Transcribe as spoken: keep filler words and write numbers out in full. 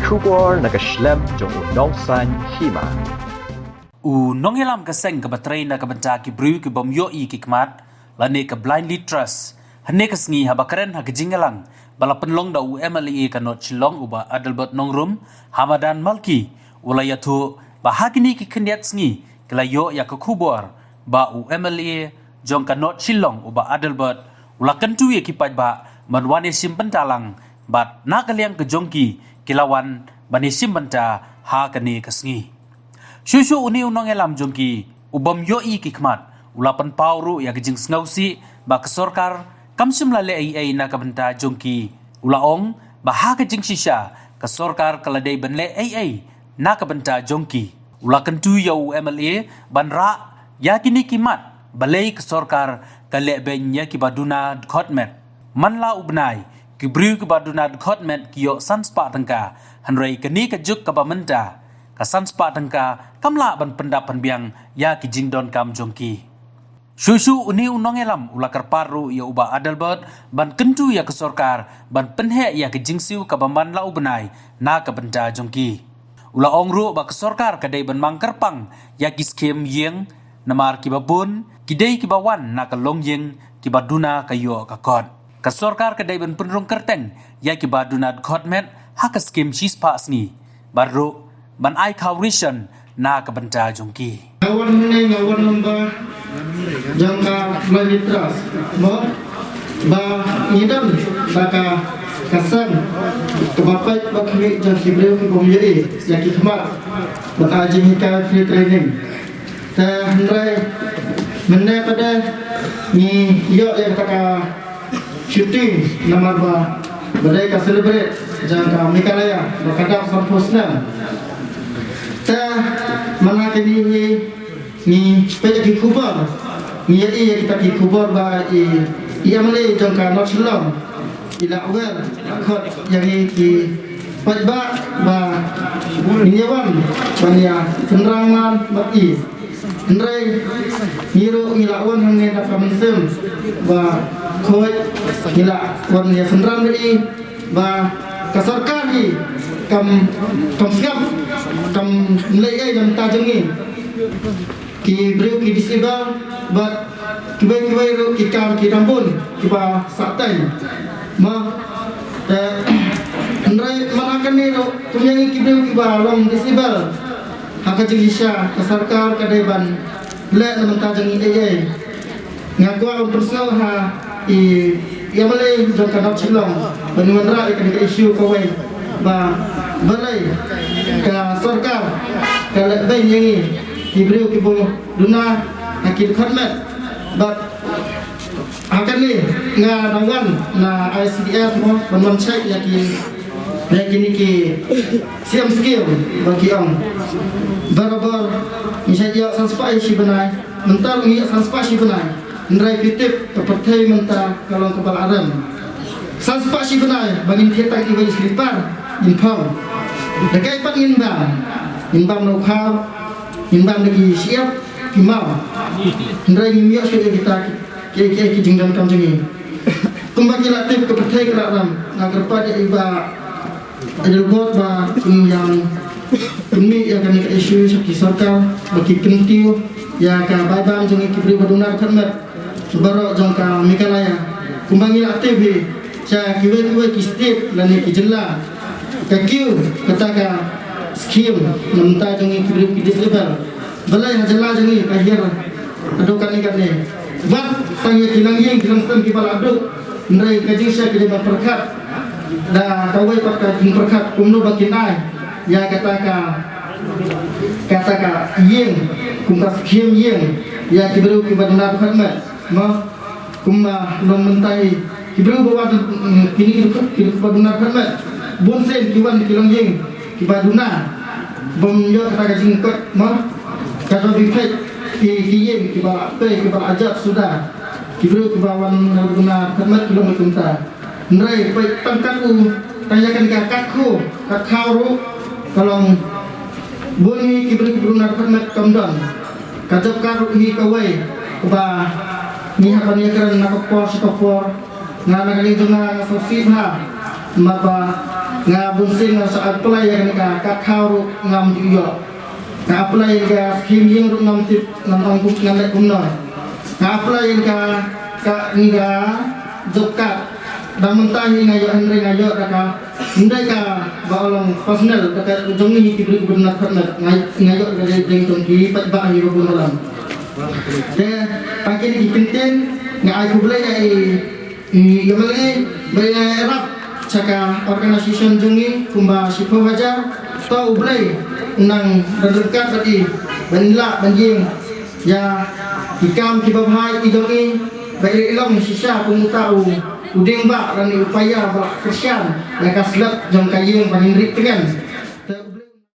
Khubor na ka shlem jong u nongsan hima. U nongïalam ka seng kaba trei na ka bynta ki briew ki bym ïohi ki khmat, lane ka Blindly Trust, hynne ka sngi haba kren ha ka jingïalang ba la pynlong da u M L A ka North Shillong u Bah Adelbert Nongrum, ha madan Malki, u la ïathuh ba ha kine ki khyndiat sngi ki la ïoh ïa ka khubor ba u M L A jong ka North Shillong u Bah Adelbert u la kyntu ïa ki paidbah ban wan ïashim bynta lang, bad na ka liang ka jong ki, ki la wan ban ïashim bynta ha kane ka sngi. Shuh shuh une u nongïalam jong ki u bym ïohi ki khmat u la pynpaw ruh ïa ka jingsngewsih ba ka sorkar kam shym la leh ei ei na ka bynta jong ki. U la ong ba ha ka jingshisha ka sorkar ka la dei ban leh ei ei na ka bynta jong ki. U la kyntu ïa u M L A ban rah ïa kine ki mat, balei ka sorkar ka leh beiñ ïa kiba duna dkhot met. Man la u bnai, ki briew kiba duna dkhot met ki ïoh san spah tyngka, hynrei kane ka juk kaba mynta, ka san spah tyngka kam lah ban pyndap pynbiang ïa ki jingdonkam jong ki. Shuh shuh une u nongïalam u la kyrpad ruh ïa u Bah Adelbert ban kyntu ïa ka sorkar ban pynheh ïa ka jingsiew kaba man la u bnai na ka bynta jong ki. U la ong ruh ba ka sorkar ka dei ban mang kyrpang ïa ki skhim ïing, namar kiba bun ki dei kiba wan na ka longïing, kiba duna ka ïoh ka kot. Ka sorkar ka dei ban pynrung kyrteng ïa kiba duna dkhot met ha ka skhim shispah sngi, bad ruh ban ai khaw ration na ka bynta jong ki. Nga wan hangne, nga wan lyngba jong ka Blindly Trust, mo, ba ngi don da ka, ka seng kaba peit ba khmih jong ki briew ki bym ïohi ïa ki khmat, ba ka jinghikai free training. Te hynrei mynne pat de ngi ïoh ïa kata ka shooting, namar ba, ba dei ka celebrate jong ka Meghalaya ba ka dap sanphew snem. Te mynta kine hi ngi peit ïa ki khubor, ngi ïohi ïa kita ki khubor ba i, i M L A jong ka North Shillong i la wer, la khot ïa ngi ki paidbah ba ngin ïa wan ban ïa synran man bad i. Hynrei ngi ruh ngi la wan hangne da ka mynsiem ba khuid, ngi la wan ïa synran bad i ba ka sorkar hi kam, kam sngap, kam leh ei na bynta jong ngi ki briew ki disable, bad kiwei kiwei ruh ki kam ki dang bun kiba sah teng. Ma, eh, hynrei man ha kane ruh kum ïa ngi ki briew kiba long disable, ha ka jingshisha ka sorkar ka dei ban leh na bynta jong ngi ei ei. Nga kwah ban pynsngew ha i, i M L A jong ka North Shillong ban wanrah ïa kane ka issue kawei, ba balei ka sorkar ka leh beiñ ïa ngi ki briew kiba duna ha ki dkhot met. Bad ha kane nga dang wan na I C D S, mo, ban wan check ïa ki, ïa kine ki siem skim ba ki ong. Barabor ngi shait ïoh san spah shi bnai, mynta ngi ïoh san spah shi bnai. Hynrei phi tip ka pyrthei mynta ka long kaba la rem. San spah shi bnai ba ngin thied tang iwei i slipar ngin phong. Da kaei pat ngin bam? Ngin bam na u khaw, ngin bam da ki shyiap, ki maw. Hynrei ngim ïoh shuh ïa kita ki, ki, ki, ki jingdonkam jong ngi. Kumba ki la tip ka pyrthei ka la rem, nga kyrpad ïa i Bah Adelbert ba kin ïa pynmih ïa kane ka issue sha ki sorkar ba ki kyntiew ïa ka bai bam jong ngi ki briew ba duna dkhot met baroh jong ka Meghalaya. Kumba ngi la tip hi sha kiwei kiwei ki state lane ki jylla ka kiew kata ka skim na bynta jong ngi ki briew ki disable. Balei ha jylla jong ngi ka hiar haduh katne katne? Wat tang ïa ki longïing ki longsem kiba la duh, hynrei ka jingshisha ki dei ban pyrkhat da kawei pat ka jingpyrkhat kumno ba kin ai ïa kata ka, kata ka ïing, kum ka skim ïing ïa ki briew kiba duna dkhot met. Mo, kumba long mynta hi ki briew ba wan, mm, kine ki dkhot, ki dkhot ba duna dkhot met, bun sien ki wan ki longïing kiba duna, bym ïoh kata ka jingkoit, mo. Ka dei ban peit ki, ki ïing kiba la pei, kiba la jot suda. Ki briew kiba wan na duna dkhot met ki long kumta. Hynrei peit tang kat u, tang ïa kane ka kat khaw, kat khaw ruh ka long bun ngi ki briew kiba duna dkhot met kam don. Ka job card ruh hi kawei kaba ngi hap ban ïakren na ka por sha ka por. Nga na ka liang jong nga nga sngewsih bha, namar ba Nga bun sien nga sa apply ïa kane ka, ka khaw ruh ngam ju ïoh. Nga apply ïa ka skim ïing ruh ngam tip ngan ong kum ngan leh kumno. Nga apply ïa ka, ka, ïa ka job card. Dang mynta hi nga ïoh, hynrei nga ïoh da ka, ym dei ka ba long personal, da ka jong ngi ki briew ba dang khot nga, nga ïoh da ka dei jong ki paidbah hi ba bun balang. Te, ha kine ki kyntien, nga ai khublei ïa i, i, ïa i M L A ba ïarap sha ka organisation jong ngi kumba shiphew hajar. To U Blei un nang don ryngkat bad i ban lah ban ïeng ïa ki kam kiba bha ki jong ngi, ba i long shisha kum uta u, u dieng ba lane u paia ba kyrshan ïa ka slap jong ka ïing ba ngin rieh tngen.